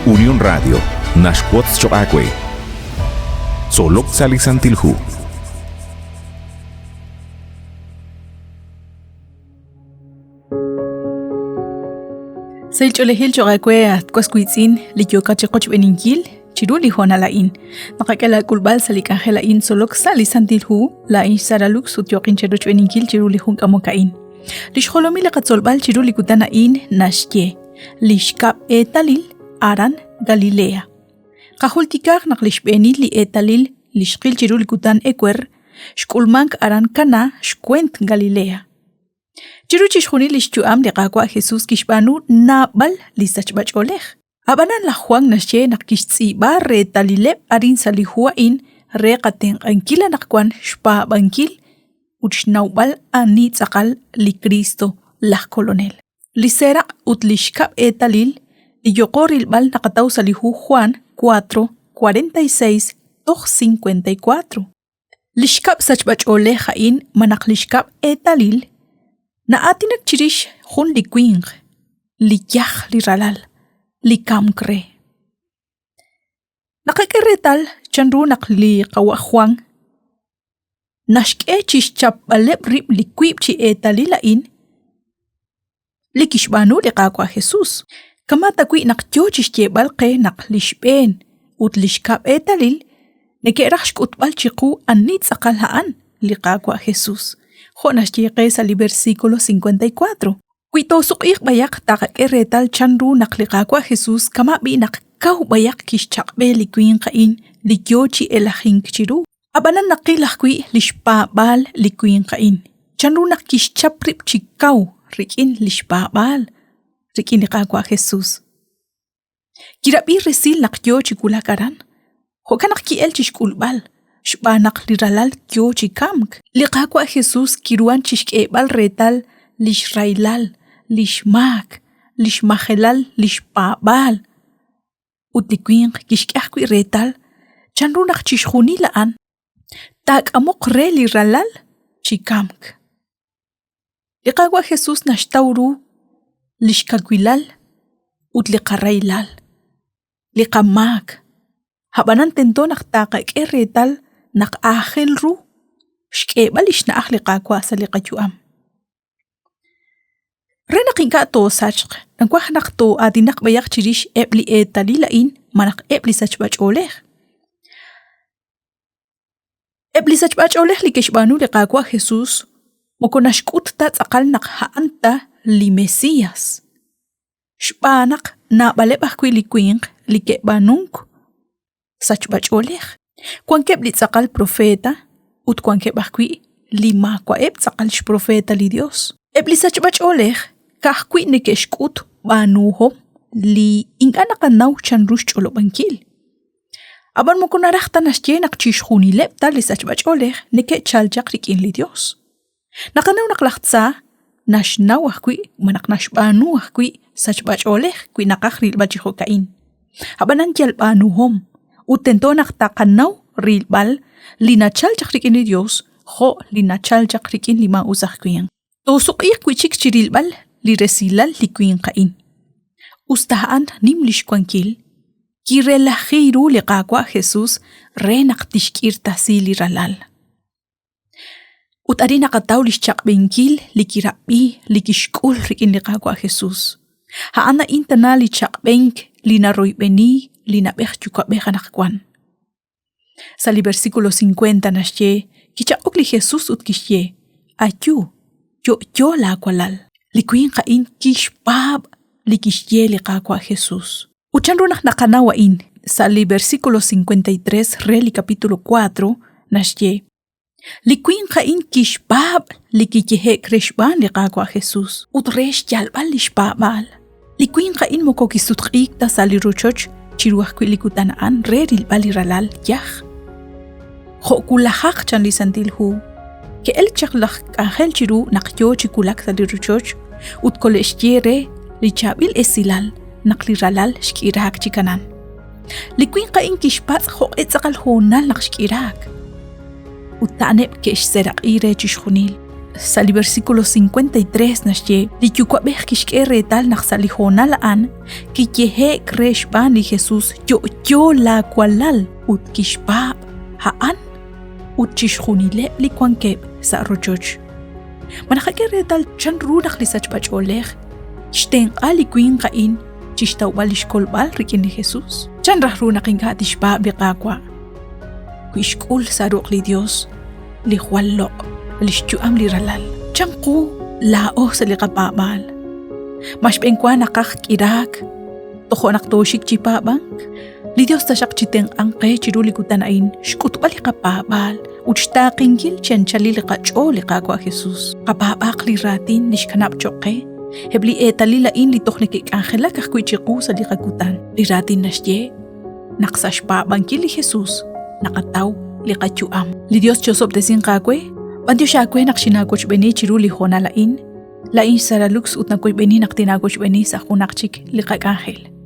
Unión Radio naxwotz choq' aawe. Tzolok sa' li Santil Hu. Sahil ch'oolejil cho'q aawe at was wiitz'in li yookat chi qochb'eeninkil chiru li hoonal a'in. Naqak'e laak'ulb'al sa' li k'anjel a'in tzolok sa' li Santil Hu, laa'in xSara Lux ut yooqin cherochb'eeninkil chiru li jun k'amok a'in. Li xjolomil li qatzolb'al chiru li kutan a'in naxye li xkab' eetalil aran Galilea. Qajultikaaq naq li xb'eenil li eetalil li xqil chiru li kutan ewer xk'ulmank aran Caná xweent Galilea. Chiru chixjunil li xyu'am li Qaawa' Jesús kixb'aanu naab'al li sachb'ach'oolej. Ab'anan laj Juan naxye naq kixtz'iib'a reetalileb' arin sa' li hu a'in re qatenq'ankil anaqwan xpaab'ankil ut xnawb'al ani tz'aqal li Kristo laj Kolonel. Li seeraq' ut li xkab' eetalil li yooqo rilb'al naqataw sa' li hu Juan 4, 46 toj 54. Li xkab' sachb'ach'oolej a'in malaj li xkab' eetalil na'aatinak chirix jun li winq li yaj li ralal li kamk re. Naqak'e reetal chanru naq li qawa' Juan naxk'e chi xchapb'aleb' rib' li wiib' chi eetalil a'in li kixb'aanu li Qaawa' Jesús. Kama' tawi' naq yo chi xyeeb'al qe naq li xb'een ut li xkab' eetalil neke'raj xk'utb'al chiqu ani tz'aqal a'an li Qaawa' Jesús, jo' naxye qe sa' li versículo 54. Wi toosuq'iiq b'ayaq taqak'e reetal chanru naq li Qaawa' Jesús kama' b'i' naq kaw b'ayaq kixchaq'b'e li winq a'in li yo chi elajink chiru. Ab'anan naqil ajwi' li xpaab'aal li winq a'in, chanru naq kixchap rib' chi kaw rik'in li xpaab'aal rik'in li Qaawa' Jesús. Kirab'i resil naq yo chi wulak aran, jo'kan naq ki'elk chi xk'ulb'al, xb'aan naq li ralal yo chi kamk. Li Qaawa' Jesús kiruhank chi xk'eeb'al reetal li xrahilal, li xmaak, li xmajelal li xpaab'aal. Ut li winq kixk'e ajwi' reetal chanru naq chixjunil a'an taak'amoq re li ralal chi kamk. Li Qaawa' Jesús naxtaw ru li xkawilal ut li qarahilal, li qamaak. Ab'anan tento naq taaqak'e reetal naq aajel ru xk'eeb'al li xna'aj li Qaawa' sa' li qayu'am. Re naq ink'a' toosachq, nawaj naq too'aatinaq b'ayaq chirix eb' li eetalil a'in malaj eb' li sachb'ach'oolej. Eb' li sachb'ach'oolej li ke'xb'aanu li Qaawa' Jesús moko naxk'ut ta tz'aqal naq a'an ta li Mesías. Xb'aan naq naab'aleb' ajwi' li winq li ke'b'aanunk sachb'ach'oolej. Wankeb' li tz'aqal profeeta ut wankeb' ajwi' li maawa'eb' tz'aqal xprofeeta li Dios. Eb' li sachb'ach'oolej ka'ajwi' neke'xk'ut b'aanuhom li ink'a' naqanaw chanru xch'olob'ankil. Ab'an moko naraj ta naxye naq chixjunileb' ta li sachb'ach'oolej neke'chal chaq rik'in li Dios. Naqanaw naq laj Tza naxnaw ajwi' malaj naxb'aanu ajwi' sachb'ach'oolej wi naqaj rilb'al chi jo'ka'in. Ab'anan yal b'aanuhom ut tento naq taqanaw rilb'al li nachal chaq rik'in li Dios jo' li nachal chaq rik'in li maa'us aj winq. Toosuq'iiq wi' chik chi rilb'al li resilal li winq a'in. Us ta a'an nim lix wankil, kirelaji ru li Qaawa' Jesus re naq tixk'irtasi li ralal. Ut arin naqataw li xchaq'b'enkil li kirab'i li kixk'ul rik'in li Qaawa' Jesús. A'an a'in tana li chaq'b'enk li naroyb'eni li na'b'ej yuwa'b'ej anaqwan. Sa' li versículo 50 naxye, kichaq'ok li Jesús ut kixye, Ayu, yo'yo laawalal. Li winq a'in kixpaab' li kixye li Qaawa' Jesús. Ut chanru naq naqanaw a'in? Sa' li versículo 53 re li capítulo 4 naxye, Li winq a'in kixpaab' li kiyehe'k re xb'aan li Qaawa' Jesús ut re xyalb'al li xpaab'aal. Li winq a'in moko kisutq'iik ta sa' li rochoch chiru ajwi' li kutan a'an re rilb'al li ralal yaj. Jo' wulajaq chan li Santil Hu, ke'elk chaq laj k'anjel chiru naq yoo chi wulak sa' li rochoch ut kole'xye re li chaab'il esilal naq li ralal xk'iraak chi kanan. Li winq a'in kixpatz' jo'q'e tz'aqal hoonal naq xk'iraak. Ut a'aneb' ke'xseeraq'i re chixjunil. Sa' li versículo 53 naxye, li yuwa'b'ej kixk'e reetal naq sa' li hoonal a'an kiyehe'k re xb'aan li Jesús yo'yo laawalal ut kixpaab' a'an ut chixjunileb' li wankeb' sa' rochoch. Ma naqak'e reetal chan ru naq li sachb'ach'oolej xtenq'a li winq a'in chixtawb'al lix kolb'al rik'in li Jesus? Chan raj ru naq ink'a' tixpaab' li Qaawa' wi xk'ul sa' ruq' li Dios li jwal loq' lix yu'am li Ralal? Chan qu laa'o sa' li qapaab'aal? Ma xb'eenwa naqaj k'iraak tojo' naq tooxik chi paab'ank? Li Dios taxaq chitenq'anq qe chiru li kutan a'in xk'utb'al li qapaab'aal ut xtaaqenkil chi anchalil li qach'ool li Qaawa' Jesus. Qapaab'aaq li raatin li xkanab' cho'q qe, eb' li eetalil a'in li toj neke'k'anjelak ajwi' chiqu sa' li qakutan. Li raatin naxye naq sa' xpaab'ankil li Jesus naqataw li qayu'am. Li Dios chi'osob'tesinq aawe, b'antiox aawe naq xinaawochb'eeni chiru li hoonal a'in. Laa'in xSara Lux ut nawoyb'eni naq tinaawochb'eeni sa' junaq chik li qak'anjel.